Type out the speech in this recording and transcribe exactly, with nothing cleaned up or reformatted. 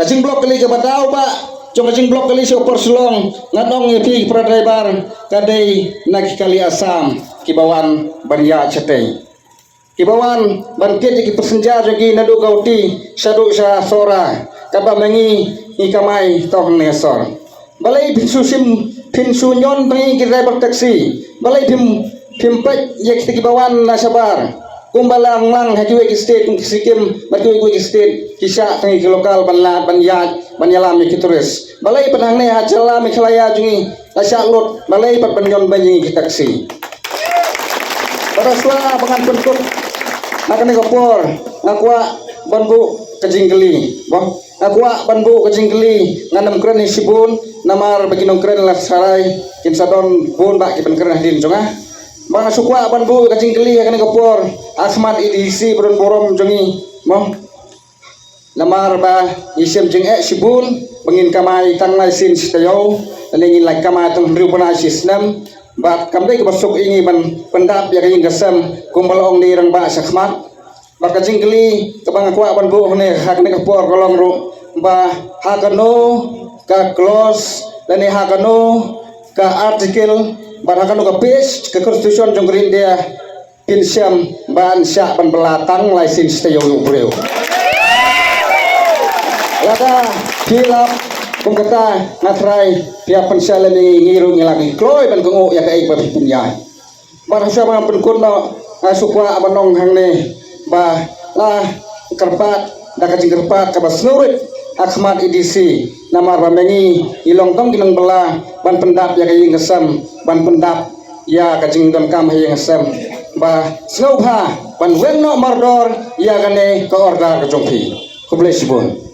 Ka jingblok kali kaba daw ba jong ka jingblok kali sha Upper Shillong, ngan ong ïa phi ki para driver, ka dei na ki kali Assam kiba wan ban ïaid shatei. Kiba wan ban kit ïa ki passenger jong ki naduh Guwahati shaduh sha Sohra, katba ma ngi ngi kamai tang hangne ha sor. Balei phin shu shim, phin shu ñion tang ïa ki driver taxi? Balei phim, phim peit ïa kita kiba wan na shabar? Kumba lang lang ha kiwei ki state kum ki Sikkim bad kiwei kiwei ki state, ki shah tang ïa ki local ban lad, ban ïaid, ban ïalam ïa ki tourist. Balei pat hangne ha jylla Meghalaya jong ngi la shah lut, balei pat ban ñion beiñ ïa ki taxi? Bad shuwa ba ngan pynkut ha kane ka por, nga kwah ban buh ka jingkylli. Ba nga kwah ban buh ka jingkylli, ngan ym kren ïa shibun namar ba ki nongkren la sharai, kin sa don bun bah ki ban kren hadien jong nga. Ba nga shu kwah ban buh ka jingkylli ha kane ka por ha khmat i DC ba don burom jong ngi, mo. Namar ba ngi shim jingeh shibun ba ngin kamai tang lai sien shi taïew, lane ngin la kamai tang hynriew bnai shi snem. Bad kam dei kaba suk ïa ngi ban pyndap ïa ka ïing ka sem kumba la ong da i rangbah shakhmat. Bad ka jingkylli kaba nga kwah ban buh hangne ha kane ka por ka long ruh ba ha kano ka clause lane ha kano ka article bad ha kano ka page ka constitution jong ka ri India phin shem ban shah ban bylla tang lai sien shi taïew ïa u briew? Lada phi lap kum kata, nga tharai phi hap pynshai lem ïa ngi, ngi ruh ngi la kloi ban kohnguh ïa kaei ba phi pynïaid. Bad ha shuwa ba ngan pynkut noh, nga shu kwah ban ong hangne ba la kyrpad da ka jingkyrpad kaba sngewrit ha khmat i DC, namar ba ma ngi ngi long tang ki nongbylla ban pyndap ïa ka ïing ka sem, ban pyndap ïa ka jingdonkam ha ïing ha sem. Ba sngewbha ban weng noh mardor ïa kane ka order ka jong phi. Khublei shibun.